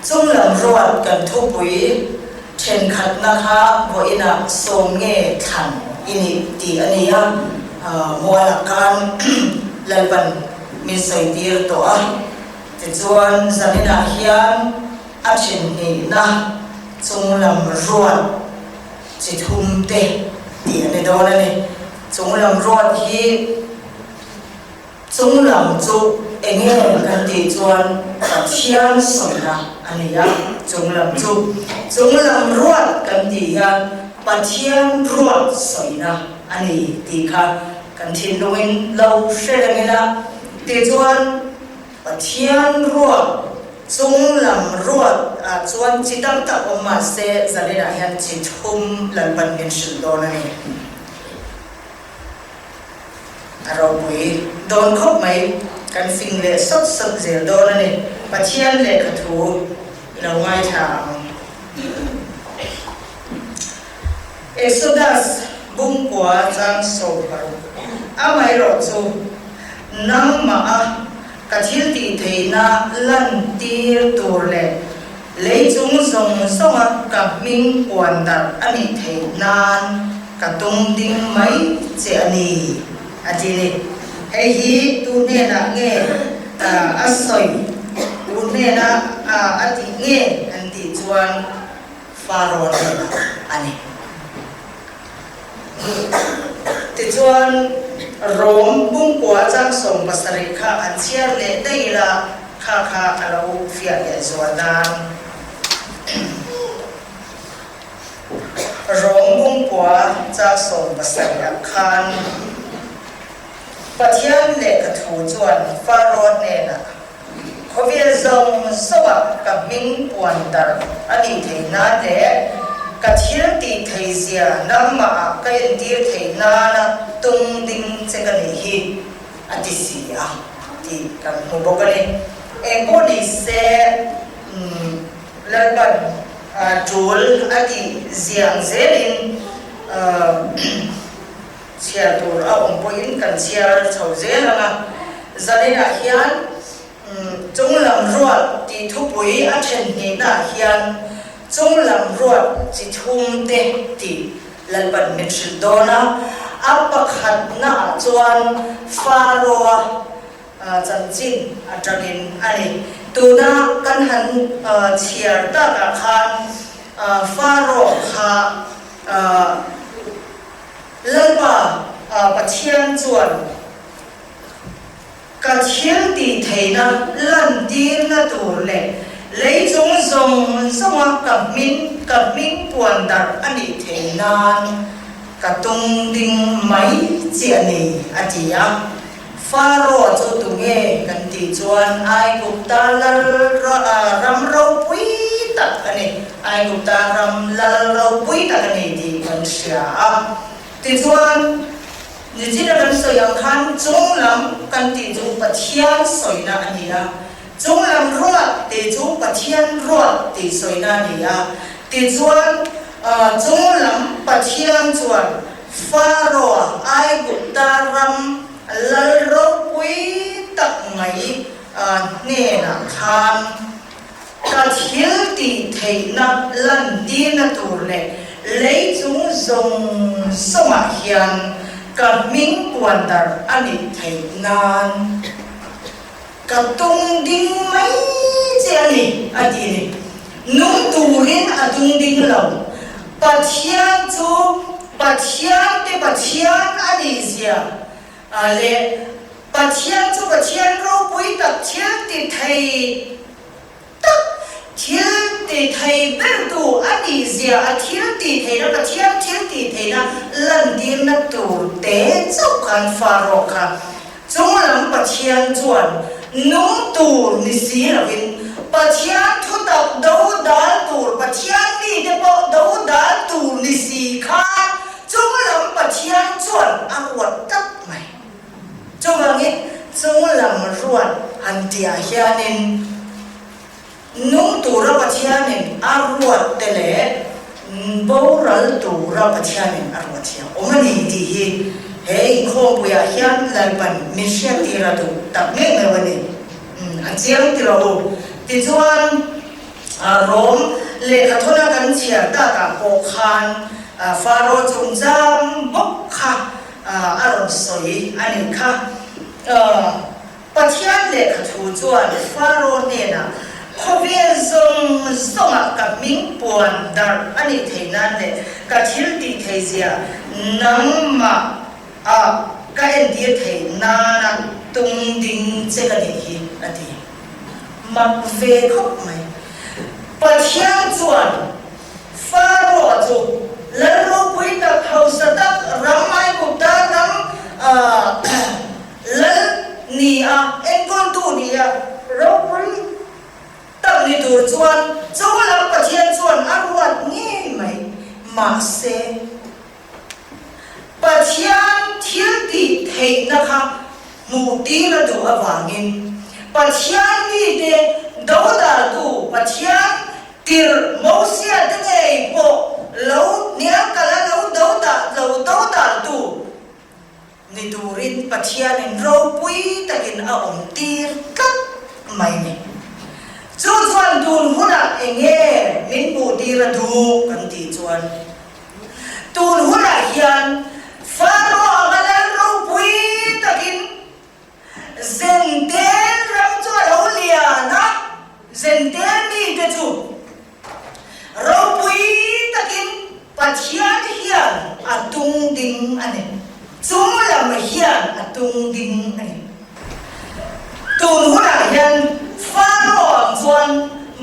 Chunglam ruat kan thupui thenkhatna kha vawiinah sawm nge thlan i nih tih a ni a, mualah khan Lalpan min sawitir tawh a. Tichuan zaninah hian a thinhnihna chunglam ruat chi thum te tih a ni dawn a ni. Chunglam ruat hi chunglam chu eng nge kan tih chuan Pathian sawina a ni a, chunglam chu chunglam ruat kan tih hian Pathian ruat sawina a ni tih kha kan thinlungin lo hre reng ila. Tichuan Pathian ruat, chung lam ruat ah chuan chi tam tak awm mah se Zalin ah hian chi thum Lalpan min hrilh dawn a ni. A ropui dawn khawp mai, kan fing leh sawt sawt zel dawn a ni. Pathian lehkha thu i lo ngaithla ang. Exodus bungkua chang 60, Amaherawh chu nangmah a ka thil tih theihna lan tir tur leh lei chung zawng zawnga ka hming puan darh a nih theih nan ka tung ding mai che a ni, a ti ni. Hei hi tu hnenah nge a sawi, tu hnena a tih nge kan tih chuan, Faraw hnenah a ni. Tichuan, Rom pumkua chang 70 kha an chhiar leh daih ila, kha kha a lo fiah leh zual nan. Rom pumkua chang 70 ah khan Pathian lehkha thu chuan Faraw hnenah, Khawvel zawng zawngah ka hming puan darh a nih theih nan leh ka thil tih thei zia nangmah ah ka entir theih nana tung ding che ka nih hi a ti si a tih kan hmu bawk a ni. Eng pawh ni se Lalpan tul a tih ziang zelin Chhiar tur a awm pawhin kan chhiar chho zel ang a, zaninah hian chunglam ruat tih thupui a then hnihnaah hian chunglam ruat chi thum te tih Lalpan min hrilh dawn a, a pakhatnaah chuan Pharaoh-a chanchin atangin a ni. Tuna kan han chhiar takah khan Pharaoh kha Lalpa Pathian chuan ka thil tih theihna lantirna tur leh lei chung zawng zawnga ka hming ka hming puan darh a nih theih nan ka tung ding mai chi a ni, a ti a. Pharaoh chu tunge kan tih chuan Aigupta lal ram ropui tak a ni. Aigupta ram lal ropui tak a ni tih kan hria a. Tichuan, nichina kan sawi ang khan chunglam kan tih chu Pathian sawina a ni a, chunglam ruat tih chu Pathian ruat tih sawina a ni a. Tichuan, chunglam Pathian chuan Pharaoh Aigupta ram lal ropui tak mai hnenah khan ka thil tih theihna lantirna tur leh lei chung zawng zawngah hian ka hming puan darh a nih theih nan ka tung ding mai che a ni, a ti ni. Nung turin a tung ding lo. Pathian chu Pathian te Pathian a nih zia leh Pathian chu Pathian ropui tak thil ti thei tak, thil ti thei bertu a nih zia, a thil ti theihna, Pathian thil ti theihna lantirna tur te chauh khan Pharaoh kha Chunglam Pathian chuan nung tur ni si lovin Pathian thutak do dal tur, Pathian mite pawh do dal tur ni si khan chunglam Pathian chuan a ruat tlat mai. Chuvangin chunglam ruat han tihah hianin nung tura Pathianin a ruat te leh boral tura Pathianin a ruat hi a awm a ni tih hi he inkhawmpuiah hian Lalpan min hriattir a duh tak ngei ngeuh a ni. A chiang ti rawh u. Tichuan. Rom lehkhathawna kan chhiar takah pawh khan Faro chungchang bawk kha a rawn sawi a nih kha. Pathian lehkhathu chuan Faro hnenah, Khawvel zawng zawngah ka hming puan darh a nih theih nan leh ka thil tih theihzia nangmah ah ka entir theih nana tung ding che ka nih hi, a ti. Mak ve khawp mai. Pathian chuan Faro chu lal ropui tak, hausa tak, ram Aigupta ram Lal ni a, enkawltu ni a, ropui tak ni tur chuan chunglam Pathian chuan a ruat ngei mai. Mahse, Pathian thil tih theihna kha hmuh tir a duh avangin Pathian mite dodaltu Pathian tirh Mosia te ngei pawh lo hnial kala lo dodaltu Ni turin Pathianin ropui takin a awm tir tlat mai ni. Chu chuan tun hunah eng nge min hmuh tir a duh kan tih chuan, tun hunah hian Faro anga lal ropui takin Zentel ram chu a lo lian a, Zentel mite chu Ropui takin Pathian hian a tung ding a ni. Chung lam hian a tung ding a ni. Tun hunah hian Faro ang chuan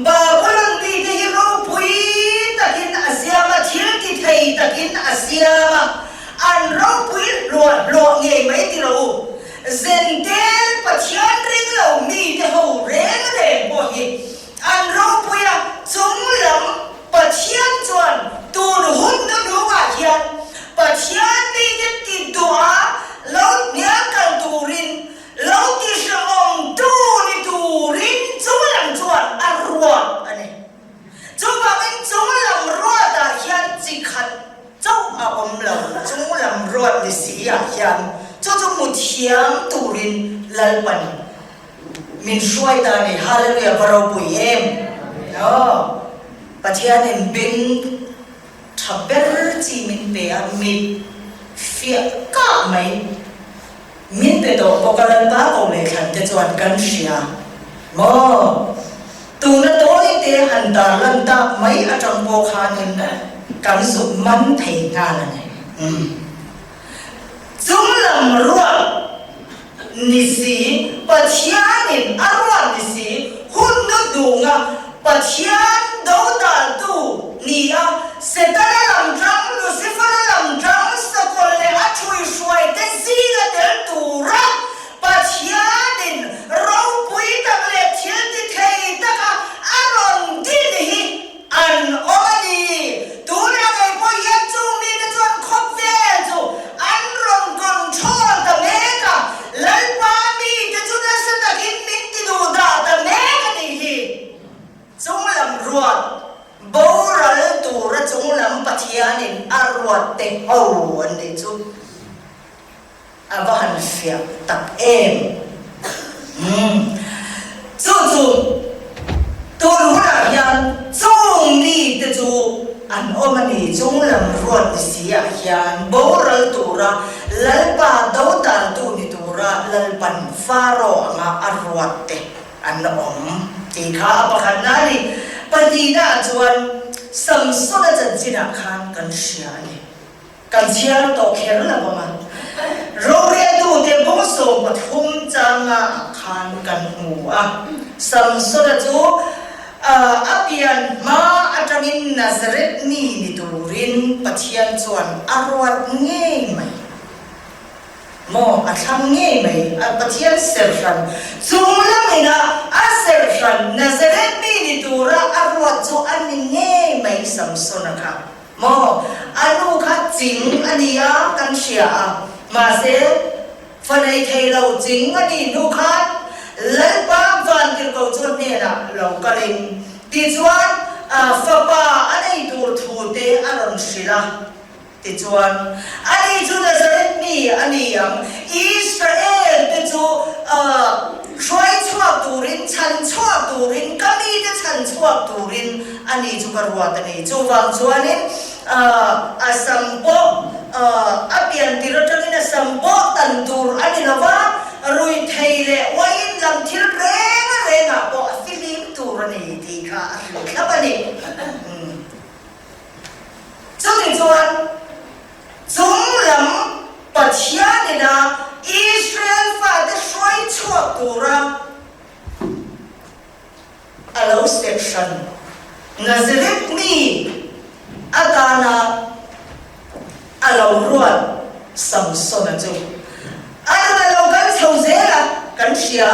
Babulon mite hi ropui takin a siam a, thil ti thei takin a siam a, an ropui hluah hluah ngei mai ti lo u. Zentel Pathian ring lo mite ho reng reng pawh hi An ropui a, chung lam Pathian chuan tun hun hnuhnungah hian Pathian mite ti duha lo hnial kal turin, lo ti hrehawmtu ni turin chung lam chuan a ruat a ni. Chuvangin chung lam ruatah hian chi khat chauh a awm lo, chung lam ruat ni si ah hian chu chu hmu thiam turin Lalpan Min hruai ta ni Hallelujah va ropui em aw Pathianin beng tha ber chi min pe a mit fiah kah mai min pe tawh bawk a Lalpa ko leh thlan te chuan kan hria maw tuna tawi te han dar lan tak mai atang pawh khanin kan zuk man thei nghal a ni. Chunglam ruat ni si, Pathianin a ruat ni si, hun hnuhnunga Pathian dodaltu ni a, Setana lam tang, Lucifera lam tang, sakawlh leh a ṭhuihruaite zinga tel tura Pathianin ropui tak leh thiltithei taka a rawn din hi An awm a ni. Tunah ngei pawh hian chung mite chuan khawpvel chu an rawn control ta mek a, Lalpa mite chu nasa takin min ti duh dah ta mek a nih hi. Chunglam ruat, boral tura chunglam Pathianin a ruat te ho an nih chu. A va han fiah tak em! Umm. Chu chu tun hunah hian chung mite chu an awm a ni. Chung lam ruat ni si ah hian boral tura Lalpa dodaltu ni tura Lalpan Faro anga a ruat te an awm tih kha a pakhatna a ni. Pahnihna ah chuan Samsona chanchinah khan kan hria a ni. Kan chhiar tawh kher lo ang a, roreltute bawngsawm pathum changa ah khan kan hmu a. Samsona chu a pian hma atangin Nazareth mi ni turin Pathian chuan a ruat ngei mai. Maw, a thlang ngei mai. A Pathian serhran chung lam ina a serhran Nazareth mi ni tura a ruat chu a ni ngei mai Samsona kha. Maw, a nu kha ching a ni a kan hria a, mahse fa nei thei lo ching a nih hnu khan Lalpa Vantirhkoh chu a hnenah lo kalin tichuan fapa a nei tur thu te a rawn hrilh a, tichuan ani chu Nazareth mi a ni ang, Israel te chu hruai chhuak turin, chhan chhuak turin, ka mite chhan chhuak turin. ani chu ka ruat a ni. Chuvang chuanin a sam pawh a pian tir atangin a sam pawh tan tur a ni lo va, ruithei leh uaiin lam thil reng rengah pawh a fihlim tur a ni tih kha a hrilh thlap a ni. Chumi chuan chung lam Pathianina Israel fate hruai chhuak tura a lo set hran Nazareth mi atana a lo ruat Samsona chu a nun a lo kal chho zel a, kan hria.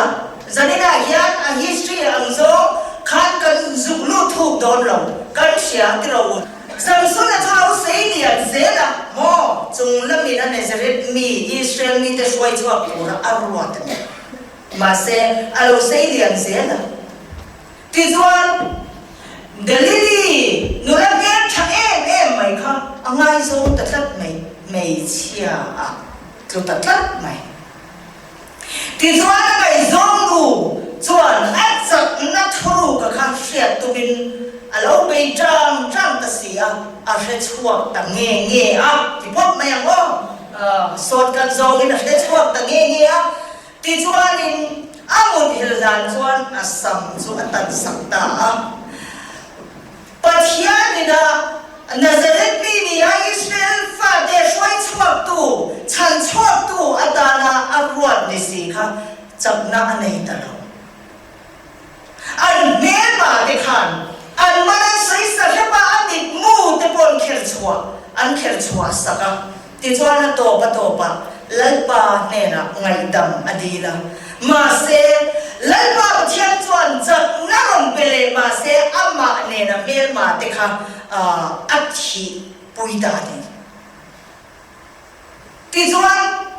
Zaninah hian a history ang zawng khan kan zuk lut thuk dawn lo, kan hria ti ro u. Samsona chu lo sei lian zel a, maw chung lamin a Nazareth mi Israel mite hruai chhuak tura a ruat a ni. Mahse, a lo sei lian zel a. Tichuan, Delili nula hmel tha em em mai kha a ngaizawng ta tlat mai, hmeichhia a tlu ta tlat mai. Tichuan a ngaihzawng nu chuan a chakna thuruka kha hriat tumin a lo bei tang tang ta si a, a hre chhuak ta nge nge a, ti phawt mai ang aw, sawtkan zawngin a hre chhuak ta nge nge a. Tichuanin a muthilh dan chuan a sam chu a tan sak ta a. Pathianin a Nazareth mi nia Israel fate hruai chhuaktu, chhan chhuaktu atana a ruat ni si kha chakna a nei ta lo. An hmelma te khan an man an sawi sa hrep a, a mitmu te pawh an kher chhuah an kher chhuah sak a. Tichuan a tawp a tawpah Lalpa hnenah ngaihdam a dil a. Mahse, Lalpa Pathian chuan chakna rawn pe leh mahse amah nena hmelma te kha a thih pui ta a ni. Tichuan,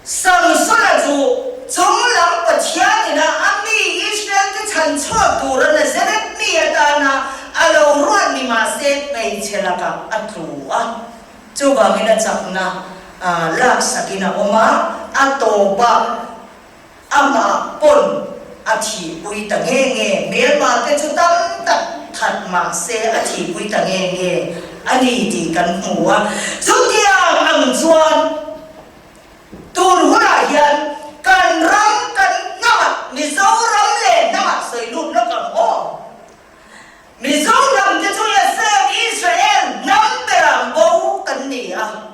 Samsona chu chung lam Pathian ina a mi Israel-te chhan chhuak tura Nazareth mi atana a lo ruat ni mah se hmeichhe lakah a tlu a. Chuvangin a chakna laksakin a awm a, a tawpah Amah pawn a thihpui ta nge nge, hmelma te chu tam tak that mah se a thihpui ta nge nge a ni tih kan hmu a. Chutiang ang chuan tun hunah hian kan ram kan hnamah Mizoram leh hnamah sawi lut lawk ang aw. Mizoram te chu Yasem Israel hnam berang bo kan ni a.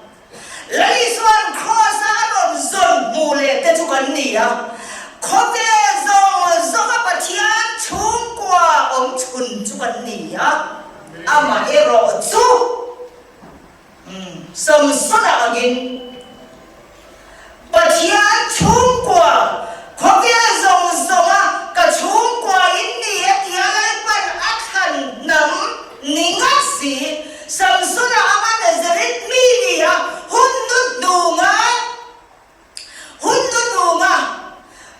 Laisuan Kraws-a a rawn zawn hmuh leh te chu kan ni a, khawvel zawng zawnga Pathian chhungkua awm chhun chu kan ni a, amaherawh chu Samsona angin Pathian chhungkua, khawvel zawng zawnga ka chhungkua in ni e tia Lalpan a thlan hnam ni ngat si, Samsona anga Nazareth mi ni a hun nu hnunga hun nu hnunga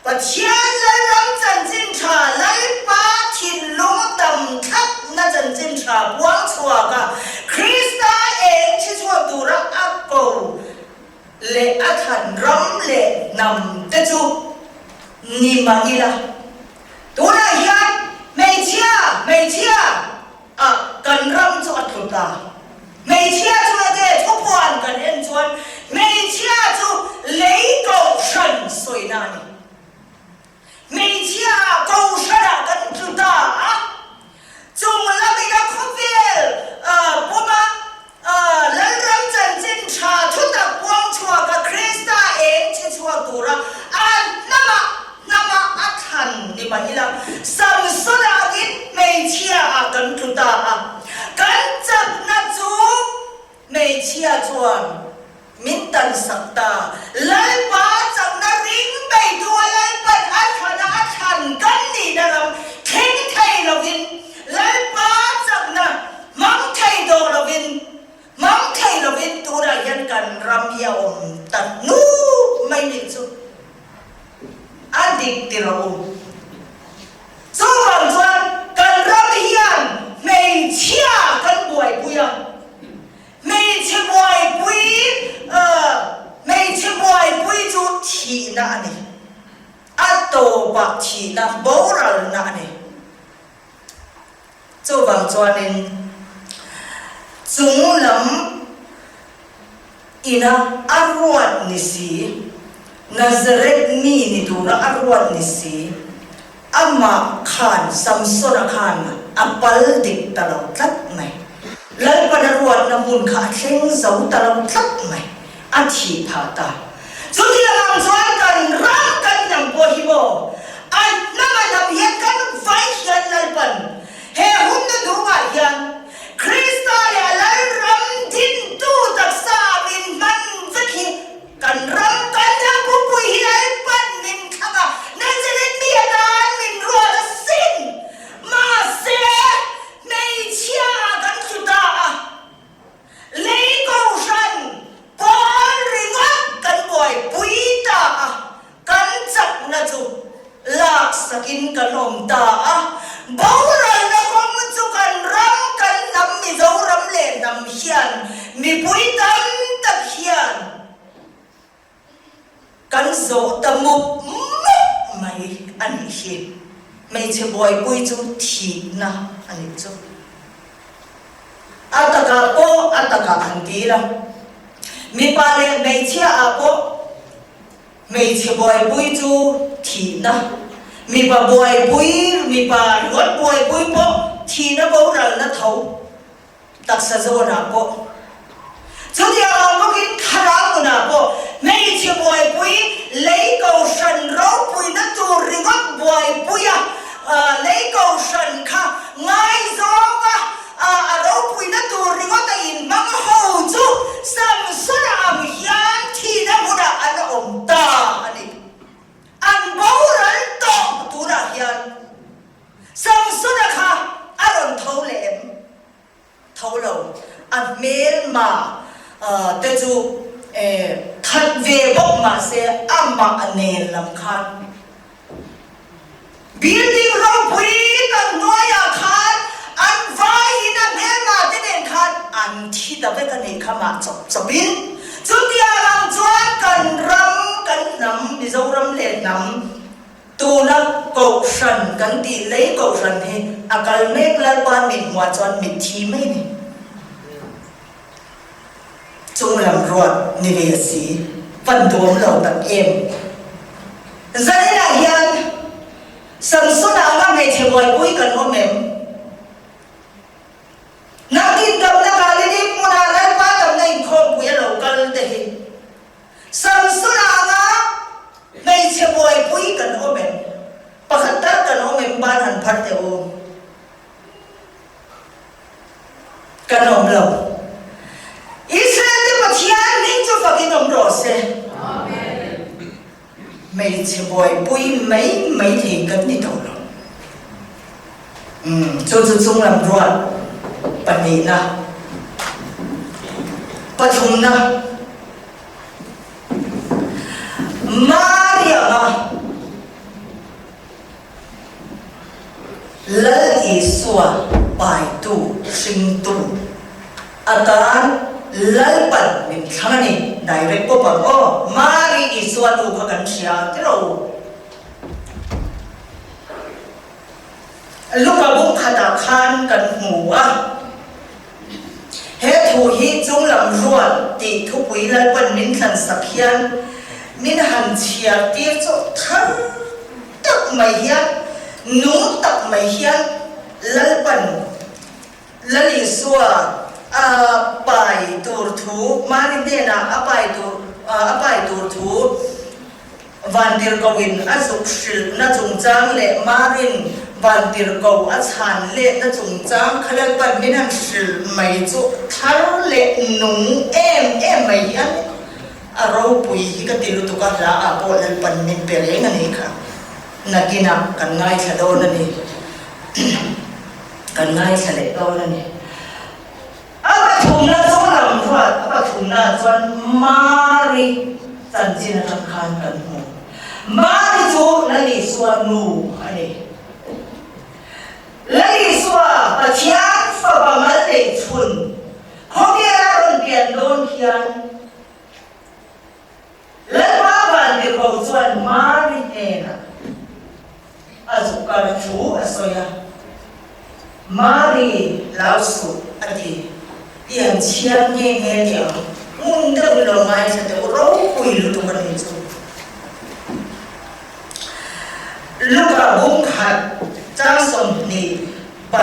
Pathian Lalram chanchin tha Lalpa thinlung dam thlapna chanchin tha puang chhuaka Krista eng thi chhuak tura a ko leh a thlan ram leh hnam te chu ni mah ila, tunah hian hmeichhia, hmeichhia ah kan ram chu a tlu ta. Hmeichhia chu enge thupuan kan en chuan hmeichhia chu lei kohhran sawina a ni. Hmeichhia ah kohhran ah kan tlu ta a, chung lamin a khawvel puma Lalram chanchin tha thutak puang chhuak a Krista eng che chhuak tura a hnamah hnamah a thlan ni mah ila, Samsona angin hmeichhia ah kan tlu ta a, kan chakna chu hmeichhia chuan Min tan sak ta. Lalpa chakna ring beitu a Lalpan a thlana a thlan kan nihna ram thleng thei lovin, Lalpa chakna hmang thei tawh lovin, hmang thei lovin tunah hian kan ram hi a awm ta hnup mai nih chu a dik ti rawh u. Chuvang chuan kan ram hian hmeichhia kan buaipui a. Hmeichhe buaipui Hmeichhe buaipui chu thihna a ni. A tawpah thihna, boralna a ni. Chuvang chuanin chung lam ina a ruat ni si, Nazareth mi ni tura a ruat ni si, amah khan Samsona khan a pal dik ta lo tlat mai. Lalpan a ruatna hmun kha a thleng zo ta lo tlat mai. A thih phah ta. Chutiang ang chuan kan ram kan hnam pawh hi maw a hnam a hnam hian kan vai hian Lalpan he hun na hnungah hian Krista leh a Lalram dintu taksa min hman vek hi kan ram kan hnam pumpui hi Lalpan min thlang a, Nazareth mi atan min ruat a sin. Mahse, hmeichhia ah kan tlu ta a. Lei kohhran pawl ringawt kan buaipui ta a, kan chakna chu laksakin kan awm ta a, boralna kawng chu kan ram, kan hnam Mizoram leh hnam hian mipui tam tak hian kan zawh ta mup mup mai a nih hi. Hmeichhe buaipui chu thihna a nih chu. A takah pawh a takah han ti ila, mipa leh hmeichhia ah pawh hmeichhe buaipui chu thihna, mipa buaipui, mipa ringawt buaipui pawh thihna boralna tho. Taksa zawnah pawh chutiang ang bawkin thlarau nunah pawh hmeichhe buaipui lei kohhran ropuina tur ringawt buaipuia lei kohhran kha ngaizawnga a ropuina tur ringawt a inhmang ho chu Samsona ang hian thihna hmunah an awm ta a ni. An boral tawh tunah hian. Samsona kha a rawn tho leh em? Tho lo. A hmelma te chu that ve bawk mah se amah a nel lam khan building ropui tak hnuaiah khan an vaiin a hmelma te nen khan an thi ta vek a nih kha mah chawp chawpin. Chutiang ang chuan kan ram, kan hnam, Mizoram leh hnam, Tuna Kohhran kan tih lei Kohhran hi a kal mek Lalpa mit hmuah chuan mitthi mai ni. Chunglam ruat ni ve si, van duam lo tak em. Zaninah hian Samsona anga hmeichhe buaipui kan awm em? Nakin damna Galilee hmunah Lalpa damna inkhawmpui a lo kal te hi Samsona anga hmeichhe buaipui kan awm em? Pakhat tal kan awm em ban han phar teh u. Kan awm lo. Israel te Pathian hming chu fakin awm rawh se. Hmeichhe buaipui mai mai thei kan ni tawh lo. Umm, chu chu chunglam ruat pahnihna, pathumna, Mariama Lal Isua paitu hringtu atan Lalpan min thlang a ni. Direct pawp ang aw. Mari Isua nu kha kan hria ang tiraw u. Luka bung khatah khan kan hmu a. He thu hi chunglam ruat tih thupui Lalpan min thlansak hian min han chhiar tir chu thar tak mai hian, nung tak mai hian Lalpan Lal Isua a pai tur thu, Mari hnenah a pai tur a pai tur thu, Vantirhkohin a zuk hrilhna chungchang leh Marin Vantirhko a chhan letna chungchang kha Lalpan min han hrilh mai chu thar leh nung em em mai hian a ropui hi ka ti lutuk a, hla ah pawh Lalpan min pe reng a nih kha. Nakinah kan ngaithla dawn a ni. Kan ngaithla leh dawn a ni. A pathumna chu lam ruat, a pathumna chuan Mari chanchin atang khan kan hmu. Mari chu Lal Isua nu a ni. Lal Isua Pathian fapa mal neih chhun khawvel a rawn pian dawn hian Lalpa Vantirhkoh chuan Mari hnenah a zuk kal thu a sawi a. Mari hlau suh, a ti. I han chhiar nghe nghe teh ang, ngun deuh lo ngaithla teh u, ropui lutuk a nih chu. Luka bung khat chang 26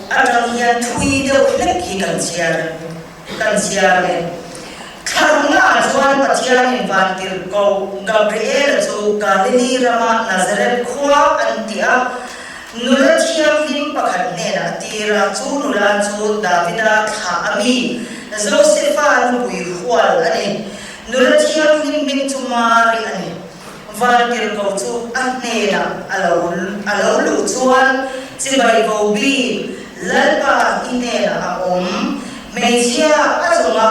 atang hian thui deuh hlek hi kan chhiar kan chhiar e. Thlaruknaah chuan Pathianin vantirhkoh Gabriela chu Galili rama Nazareth khua an tih a, nula thianghlim pakhat hnenah a tir a, chu nula chu Davida thlah a mi, Josefa nupui hual a ni. Nula thianghlim hming chu Mari a ni. Vantirhkoh chu a hnenah a lo a lo luh chuan chibai ko bik Lalpa i hnenah a awm, hmeichhia a chunga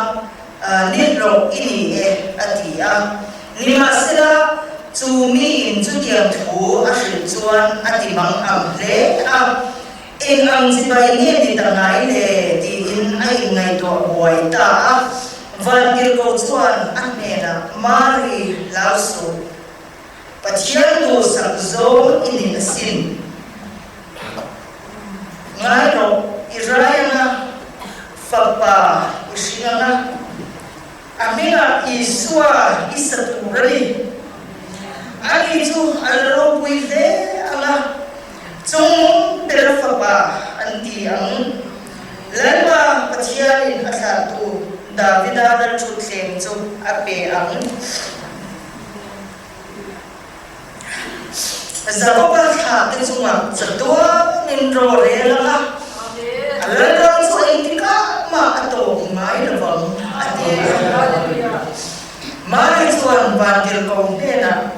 nihlawh i ni e a ti a. Nimahsela, chu miin chutiang thu a hrilh chuan a ti mang ang hle a, Eng ang chibai nge ni ta ngai le? tiin a inngaihtuah buai ta a. Vantirhkoh chuan a hnenah, Mari, hlau suh. Pathian duhsak zawng i ni asin. Ngai rawh, i rai anga, fapa i hring anga, a hmingah Isua i sa tur a ni. Ani chu a la ropui hle anga, Chung bera fapa an ti ang. Lalpa Pathianin a thlahtu Davida lalṭhutthleng chu a pe ang. Jakoba thlahte chungah chatuanin ro rel ang a, a lalram chu engtikah mah a tawp ngai lo vang, a ti a. Mari chuan vantirhkoh hnenah,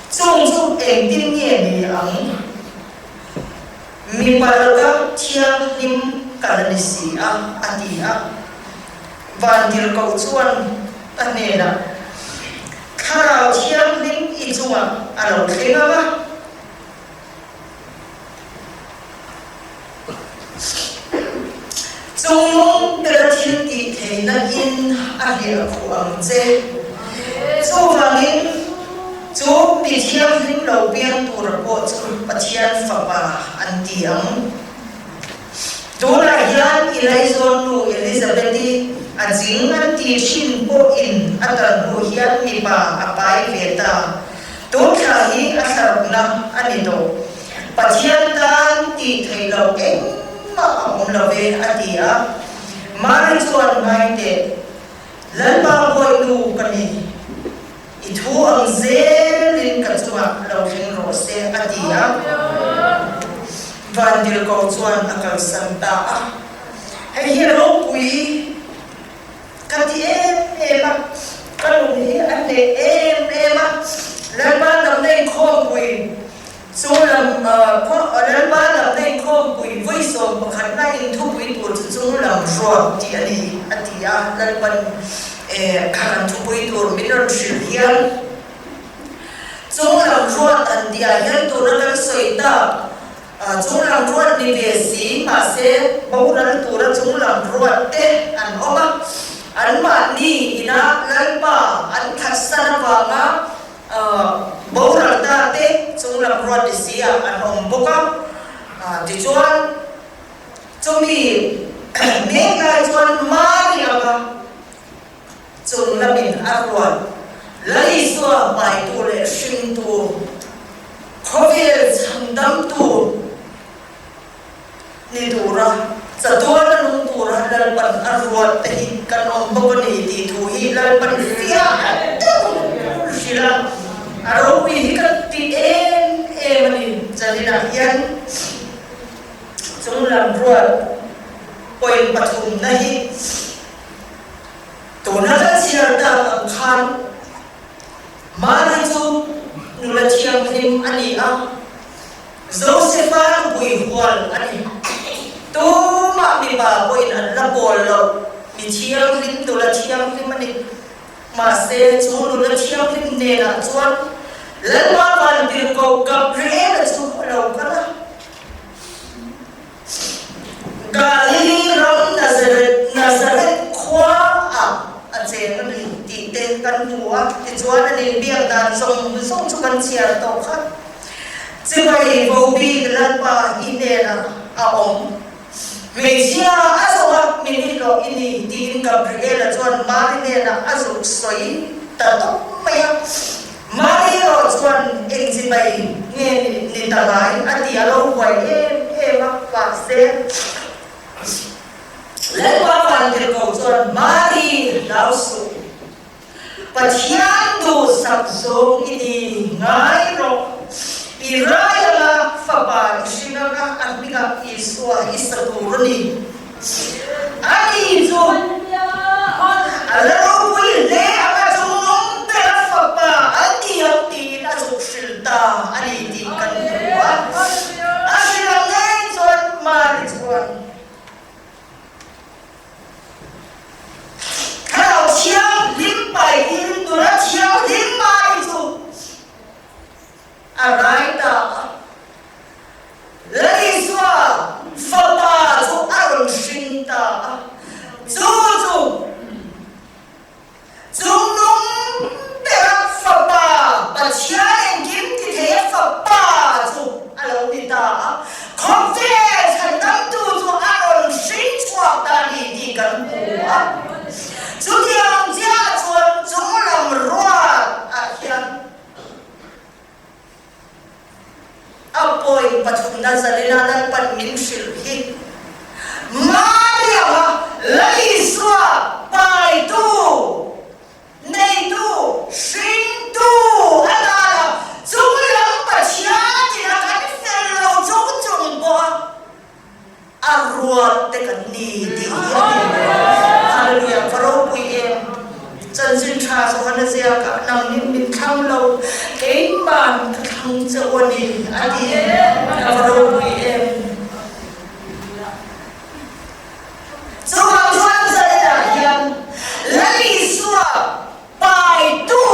Chung chu engtin nge ni ang? Mipa laka thianghlim ka la ni si a, a ti a. Vantirhkoh chuan a hnenah, Thlarau Thianghlim i chungah a lo thleng ang a. Chungnung bera thil tih theihna in a hliah khuh ang che. Chuvangin, chu mi thianghlim lo piang tura pawh chu Pathian Fapa an ti ang. Tunah hian i laizawnnu Elizabeth-i a jing an ti thin pawhin a kal hnu hian mipa a pai ve ta. Tun thla hi a thlarukna a ni tawh. Pathian tan tih theih loh engmah a awm lo ve a ti a. Mari chuan ngai teh, Lalpa bawihnu ka ni. I thu ang zelin ka chungah lo thleng rawh se, a ti a. Vantirhkoh chuan a kalsan ta a. Hei hi a ropui ka ti em em a, ka lung hi a hneh em em a. Lalpa lamna inkhawmpui chu lam Lalpa lamna inkhawmpui vawi 11na inthupui tur chu chung lam ruak tih a ni, a ti a. Lalpan kan thupui tur min rawn hrilh hian chung lam ruat an tih ah hian tuna kan sawi tak chung lam ruat ni ve si mahse boral tura chung lam ruat te an awm a, anmahni ina Lalpa an thatsan avanga Boral ta te chung lam ruat ni si ah an awm bawk a, tichuan chumi mek lai chuan Mari anga chung lamin a ruat Lal Isua hmaitu leh hringtu, khawvel chhandamtu, Ni tura chatuan a nung tura Lalpan a ruat te hi kan awm bawk a ni tih thu hi Lalpan fiah deuh hrilh a, a ropui hi ka ti em em a ni. Chalinah hian chung lam ruat point pathumna hi tuna kan chhiar tak ang khan Mari chu nula thianghlim a ni a. Josefa nupui hual a ni. Tumah mipa pawhin an la pawl lo, mi thianghlim, nula thianghlim a ni. Mahse, chu nula thianghlim hnenah chuan Lalpa Vantirhkoh Gabriela chu a lo kal a. Galili ram Nazareth, Nazareth khuaah a cheng a ni tih te kan hmu a, tichuan an inbiak dan zawng zawng chu kan chhiar tawh kha. Chibai vo bik Lalpa i hnenah a awm. Hmeichhia a zawh a, min i hlawh i ni, tiin Gabriela chuan Mari hnenah a zuk sawi ta tawp mai a. Mari erawh chuan eng chi mai nge ni ta ngai a ti a lo huai em em a, mahse Lalpa Vantirhkoh chuan Mari hlau suh, Pathian duhsak zawng i ni ngai rawh. I rai anga fapa i hring anga a hmingah Isua i sa tur a ni. A ni chu a la ropui hle anga chungnung bera fapa a ni ang tiin a zuk hrilh ta a ni tih kan hmu a. A hrilh ang ngei chuan Mari chuan. Thlarau Thianghlim paiin nula thianghlim mai chu a rai ta a. Lal Isua fapa chu a rawn hring ta a, chu chu Chungnung bera fapa, Pathian engkim ti theia fapa chu a lo ni ta a, khawvel chhandamtu chu a rawn hring chhuak ta a ni tih kan hmu a. Chutiang chiah chuan chunglam ruat ah hian A point pathumna zalena Lalpan min hrilh hi Mariama Lal Isua paitu, neitu, hringtu a dana chunglam Pathian ina kan fel lo chung chung pawha a ruat te kan ni tih hi a ni. Hallelujah, ka ropui em. Chanchin tha Johana ziakah nangnin min thlang lo, keiman ka thlang che u a ni a ti. Ka va ropui em. Chuvang chuan Zalena hian Lal Isua Paitu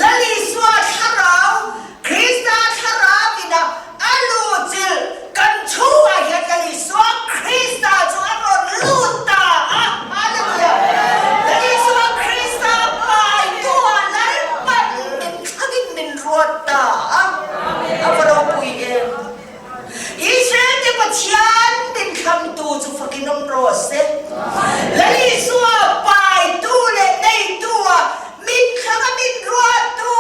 Lal Isua thlarau, Krista thlarau ina a luhchilh kan chhungah hian Lal Isua Krista chu a rawn lut ta a. Hallelujah! Lal Isua Krista paitu ah Lalpan min thlangin min ruat ta a. A va ropui em! Israel te Pathian min thlangtu chu fakin awm rawh se. Lal Isua paitu leh neitu ah min thlang a min ruattu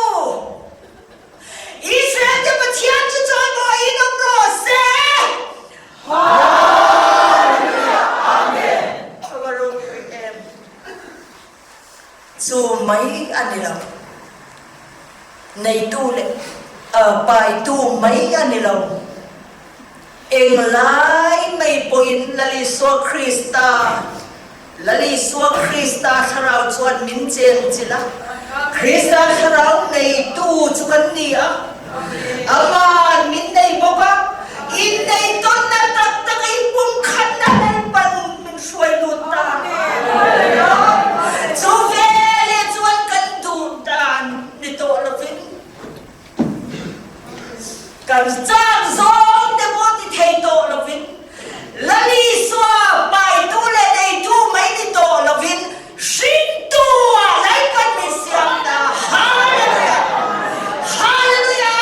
Israel te Pathian chu chawimawiin awm rawh se. Hallelujah Amen. A va ropui em. Chu mai a ni lo. Neitu leh paitu mai a ni lo. Englai mai pawhin Lal Isua Krista, Lal Isua Krista thlarau chuan min chen chilh a. Krista thlarau neitu chu kan ni a. Aman min nei bawk a. Inneitawnna tak tak a inpumkhatna Lalpan min hruai lut ta. Chu veleh chuan kan duh dan ni tawh lovin kan chak zawng te pawh ti thei tawh lovin Lal Isua paitu leh neitu mai ni tawh lovin Hringtu ah Lalpan min siam ta. Hallelujah! Hallelujah!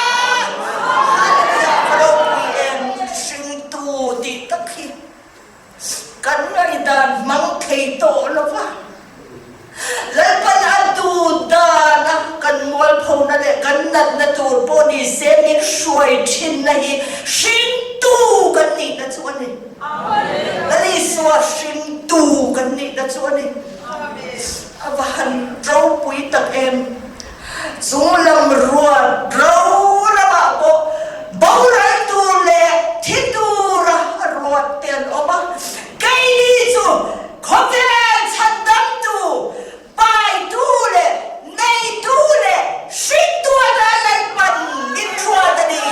Hallelujah! Ka ropui em hringtu tih tak hi kan ngaihdan hmang thei tawh lo va. Lalpan a duh dana kan mualphona leh kan natna tur pawh ni se min hruai thinna hi hringtu kan nihna chu a ni. Lal Isua hringtu kan nihna chu a ni. A va han ropui tak em! Chunglam ruat ro ramah pawh boral tur leh thi tura ruat te an awm a. Keini chu khawvel chhandamtu, paitu leh neitu leh hringtu atan Lalpan min ruat a ni.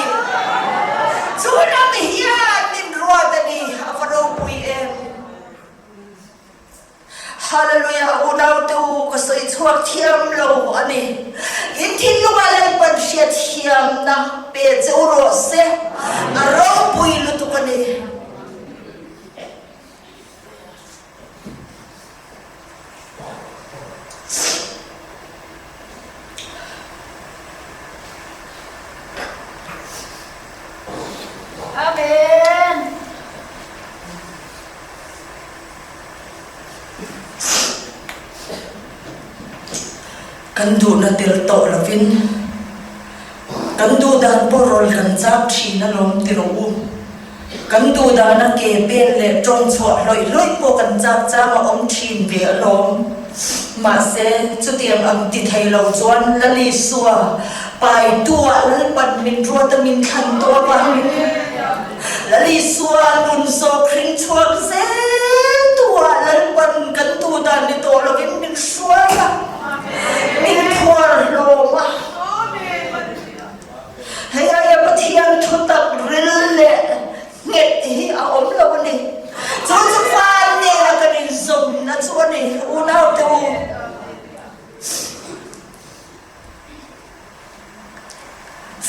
Chu lam hian min ruat a ni. A va ropui em! Hallelujah! Unaute u, ka sawi chhuak thiam lo a ni. In thinlungah Lalpan hriatthiamna pe che u rawh se. A ropui lutuk a ni. Amen. Kan duhna tel tawh lovin kan duh dan pawh rawl kan chak thin alawm ti rawh u. Kan duh dana ke pen leh tawng chhuah hlawih hlawih pawh kan chak chang a awm thin ve alawm. Mahse, chutiang ang ti thei lo chuan Lalisua paitu-ah Lalpan min ruat a min thlan tawh avangin Lalisua nun zawk hring chhuak zel tu-ah Lalpan kan duh dan ni tawh lovin min hruai a, min phuar hlawm a. Hei aia Pathian thutak ril leh nghet hi a awm lo a ni. Chu chu fai nena kan inzawmna chu a ni, unaute u.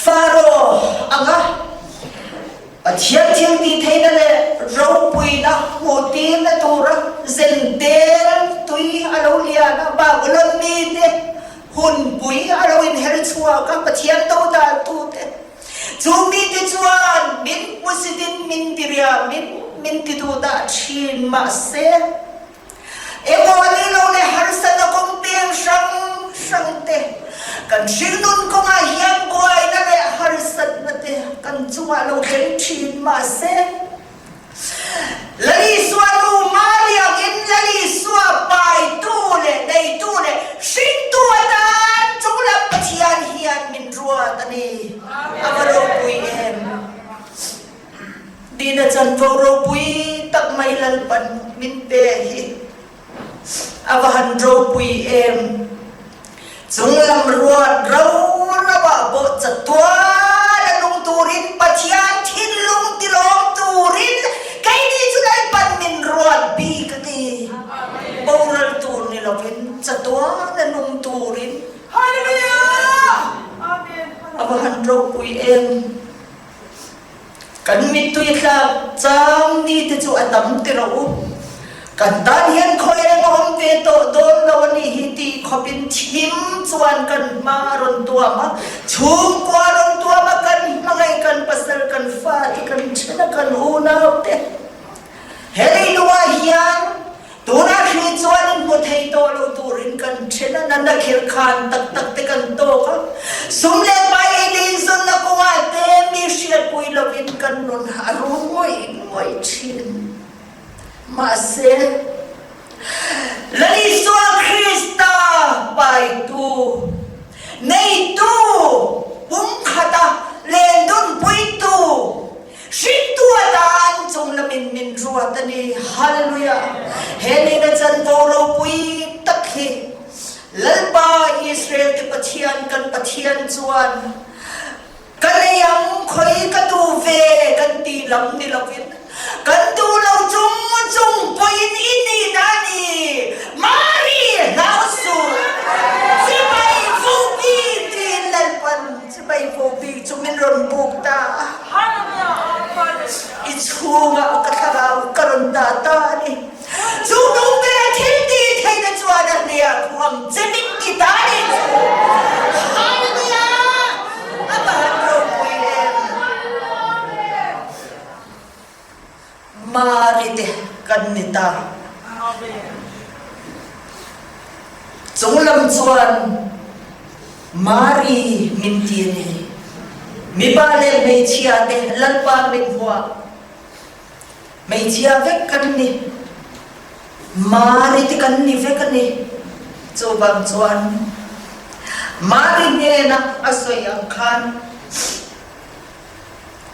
Faro anga Pathian thil tih theihna leh ropuina hmuh tirna tura zentel tui a lo lian a, Babylon mite Hunpui a lo inher chhuak a, Pathian dodaltute chu mite chuan min hmusitin min tiriamin min ti duh dah thin. Mahse, emaw a ni lo leh harsatna kawng peng hrang hrangte kan hringnun kawngah hian buaina leh harsatna te kan chungah lo thleng thin. Mahse, Lalisua nu Mariangin Lalisua paitu leh neitu leh hringtu atan chunglam Pathian hian min ruat a ni. A va ropui em! Dina chanvo ropui tak mai Lalpan min pe hi. A va han ropui em! Chunglam ruat ro ro-ah pawh chatuan a nung turin Pathian thinlung tilawm turin keini chu Lalpan min ruat bik a ti. Boral tur ni lovin chatuan a nung turin. A va han ropui em! Kan mittui tlak chang ni te chu a tam ti rawh u. Kan tan hian khawi eng a awm ve tawh dawn lo a nih hi tih khawpin thim chuan kan hma a rawn tuam a, chhungkua a rawn tuam a, kan hmangaih kan pasal kan fate kan then a kan unau te he leilungah hian Tunah hri chuan in hmu thei tawh lo turin kan then a, natna khirh khan tak tak te kan tawk a, sum leh pai ei leh inzawnna kawngah te mi hriatpui lovin kan nun a rum ngawih ngawih thin. Mahse, Lal Isua Krista paitu, neitu, pumkhata lendunpuitu, Hringtu atan chung lamin min ruat a ni. Hallelujah! He nihna chanvo ropui tak hi Lalpa Israel te Pathian kan Pathian chuan ka nei ang khawi ka duh ve kan tih lam ni lovin kan duh lo chung chung pawhin i nihna a ni. Mari hlau suh! Chibai vupi tiin Lalpan Chibai vupi chu min rawn buk ta a, i chhungah ka thlarau ka rawn dah ta a ni. Chu nung bera thil tih theihna chuan a hliah khuang che min ti ta a ni chu. Hallelujah! A va han ropui em! Mari te kan ni ta. Chunglam chuan Mari min ti a ni. Mipa leh hmeichhia te Lalpa min hmuah hmeichhia vek kan ni. Mari te kan ni vek a ni. Chuvang chuan Mari hnena a sawi ang khan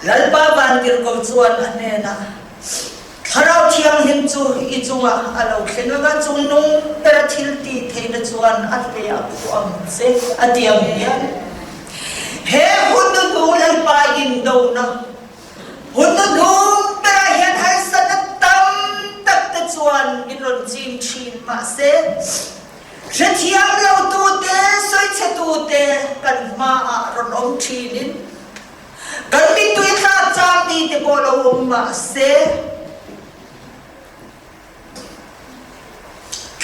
Lalpa vantirhkoh chuan a hnenah, Thlarau Thianghlim chu i chungah a lo thleng ang a, chung nung bera thil tih theihna chuan a hle a phu ang che, a ti ang hian. He hun hnuhnung Lalpa indona hun hnuhnung berah hian harsatna tam tak te chuan min rawn ching thin mahse, hrethiam lotute, sawichhetute kan hmaah rawn awm thinin, Kan mittui thlak chang ti te pawh lo awm mah se,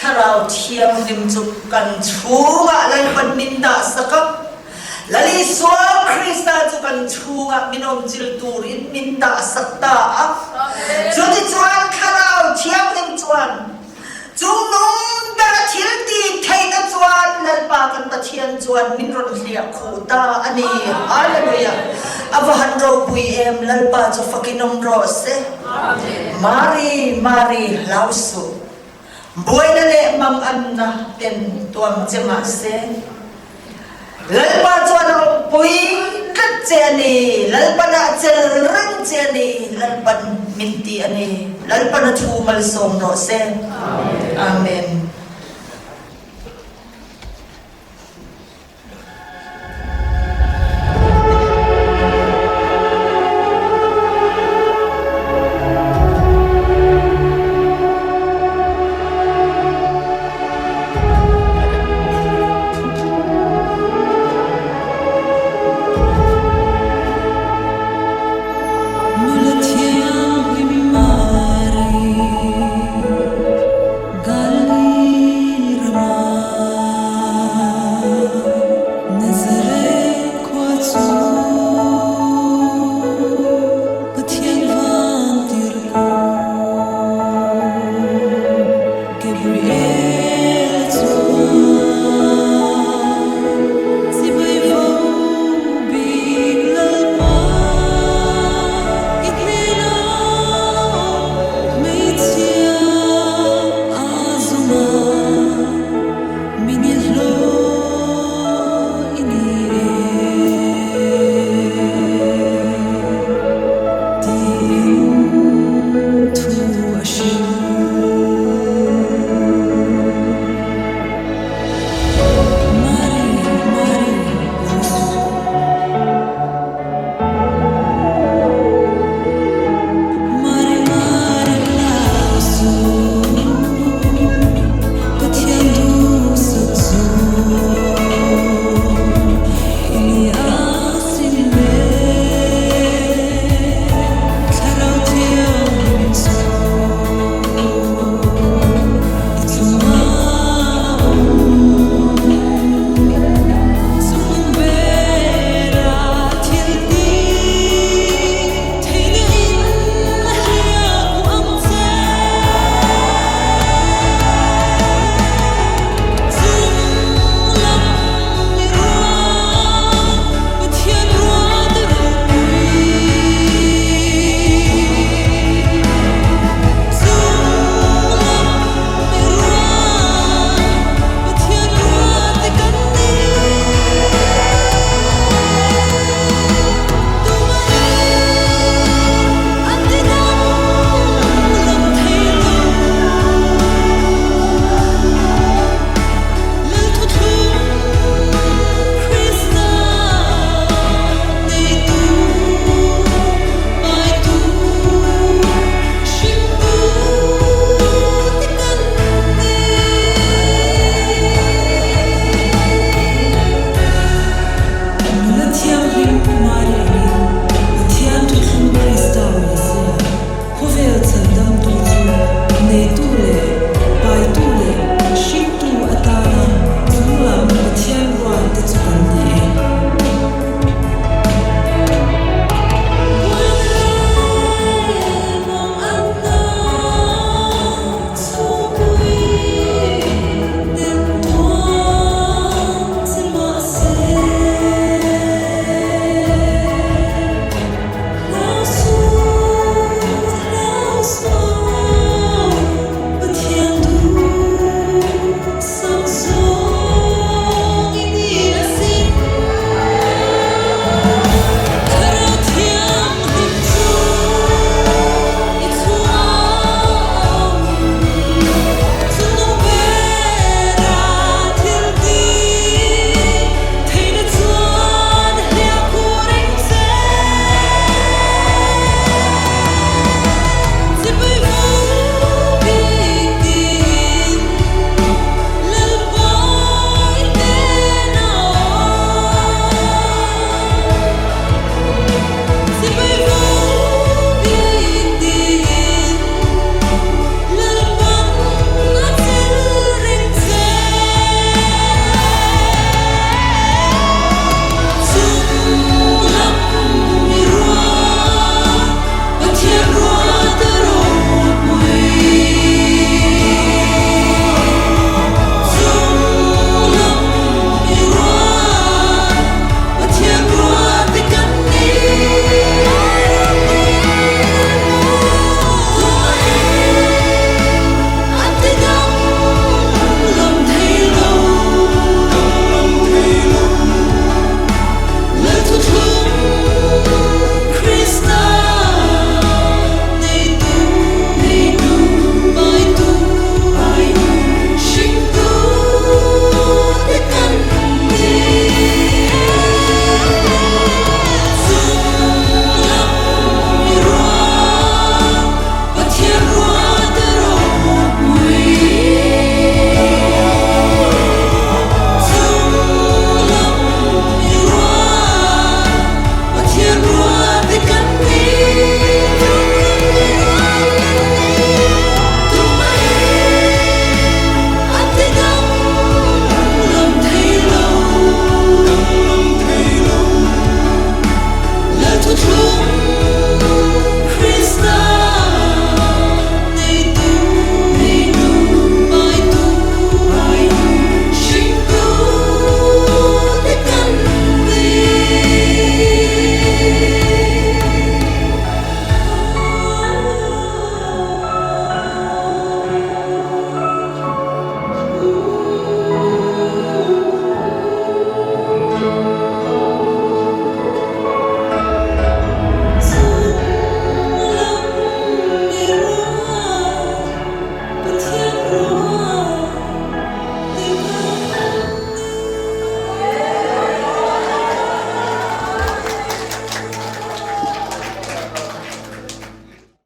Thlarau Thianghlim chu kan chhungah Lalpan min dah sak a, Lal Isua Krista chu kan chhungah min awmchil turin min dah sak ta a. Chutichuan Thlarau Thianghlim chuan Chungnung bera. thil tih theihna chuan Lalpa kan Pathian chuan min rawn hliah khuh ta a ni. Hallelujah! A va han ropui em! Lalpa chu fakin awm rawh se. Mari, Mari, hlau suh. Buaina leh manganna ten tuam che mah se. Lalpa chuan a awmpui tlat che a ni, Lalpan a chel reng che a ni, Lalpan min ti a ni, Lalpan a thu malsawm rawh se. Amen.